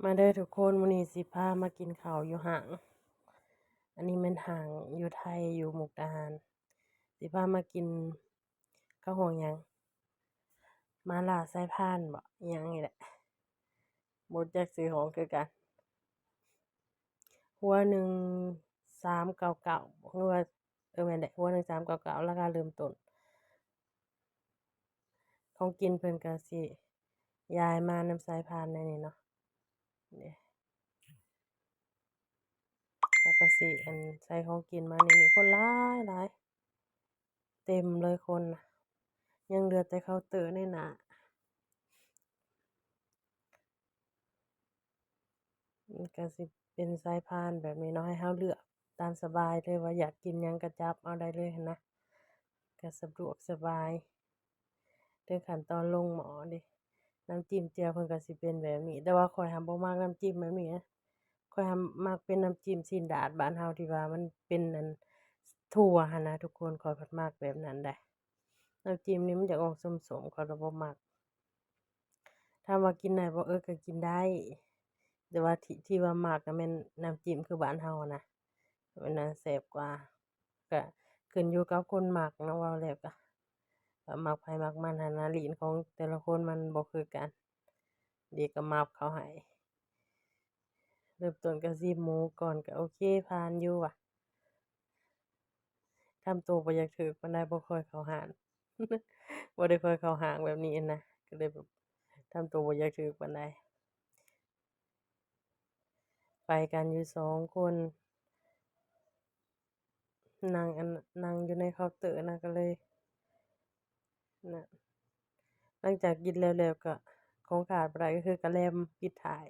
ມາເດີທຸກຄົນ, ມື້ນີ້ຊິພາມາກິນເຂົ້າຢູ່ຫ້າງ. ອັນນີ້ແມ່ນຫ້າງຢູ່ໄທ ຢູ່ມຸກດາຫານ. ຊິພາມາກິນ ເຂົາຮ້ອງຫຍັງ ໝາລ່າສາຍພານບໍ ອີ່ຫຍັງນີ້ແຫຼະ, ບໍ່ຈັກຊື່ຫ້ອງຄືກັນ. ຫົວໜຶ່ງສາມເກົ້າເກົ້າ ຫຼືວ່າ ເອີ ແມ່ນແຫຼະ ຫົວໜຶ່ງສາມເກົ້າເກົ້າ ລາຄາເລີ່ມຕົ້ນ. ຂອງກິນເພິ່ນກະຊິຢາຍມານຳສາຍພານແນວນີ້ເນາະ, ນີ້ ເຂົາກະຊິ ອັນ ໃສ່ຂອງກິນມາແນວນີ້. ຄົນຫຼາຍໆ ເຕັມເລີຍຄົນນະ, ຍັງເຫຼືອແຕ່ເຄົາເຕີໃນໜ້າ. ມັນກະຊິເປັນສາຍພານແບບນີ້ເນາະ, ໃຫ້ເຮົາເລືອກຕາມສະບາຍເລີຍ ວ່າຢາກກິນຫຍັງກະຈັບເອົາໄດ້ເລີຍຫັ້ນນະ, ກະສະດວກສະບາຍ. ເຖິງຂັ້ນຕອນລົງໝໍ້ເດ້. ນ້ຳຈິ້ມແຈ່ວເພິ່ນກະຊິເປັນແບບນີ້, ແຕ່ວ່າຂ້ອຍຫັ້ນບໍ່ມັກນ້ຳຈິ້ມແບບນີ້ນະ, ຂ້ອຍຫັ້ນມັກເປັນນ້ຳຈິ້ມຊີ້ນດາດບ້ານເຮົາ ທີ່ວ່າມັນເປັນ ອັນ ຖົ່ວຫັ້ນນະທຸກຄົນ, ຂ້ອຍພັດມັກແບບນັ້ນໄດ໋. ນ້ຳຈິ້ມນີ້ມັນຢາກອອກສົ້ມໆ, ຂ້ອຍລະບໍ່ມັກ. ຖາມວ່າກິນໄດ້ບໍ່? ເອີ ກະກິນໄດ້, ແຕ່ວ່າທີ່ ທີ່ວ່າມັກກະແມ່ນນ້ຳຈິ້ມຄືບ້ານເຮົາຫັ້ນນະ, ແບບນັ້ນແຊບກວ່າ. ກະຂຶ້ນຢູ່ກັບຄົນມັກເນາະ, ເວົ້າແລ້ວກະ ກະມັກໃຜມັກມັນຫັ້ນນະ, ລີ້ນຂອງແຕ່ລະຄົນມັນບໍ່ຄືກັນ. ເດກະມາບເຂົ້າໃຫ້. ເລີ່ມຕົ້ນກະຊີມໝູກ່ອນ ກະໂອເຄ ຜ່ານຢູ່ວ່າ. ທຳໂຕບໍ່ຢາກຖືກປານໃດ, ບໍ່ຄ່ອຍເຂົ້າຮ້ານ ບໍ່ໄດ້ຄ່ອຍເຂົ້າຫ້າງແບບນີ້ນະ, ກະເລີຍແບບ ທຳໂຕບໍ່ຢາກຖືກປານໃດ. ໄປກັນຢູ່ສອງຄົນ ນັ່ງ ອັນ ນັ່ງຢູ່ໃນເຄົາເຕີນະ, ກະເລີຍ ນະ ຫຼັງຈາກກິນແລ້ວໆ ກະຂອງຂາດບໍ່ໄດ້ກະຄືກະແລັມປິດທ້າຍ.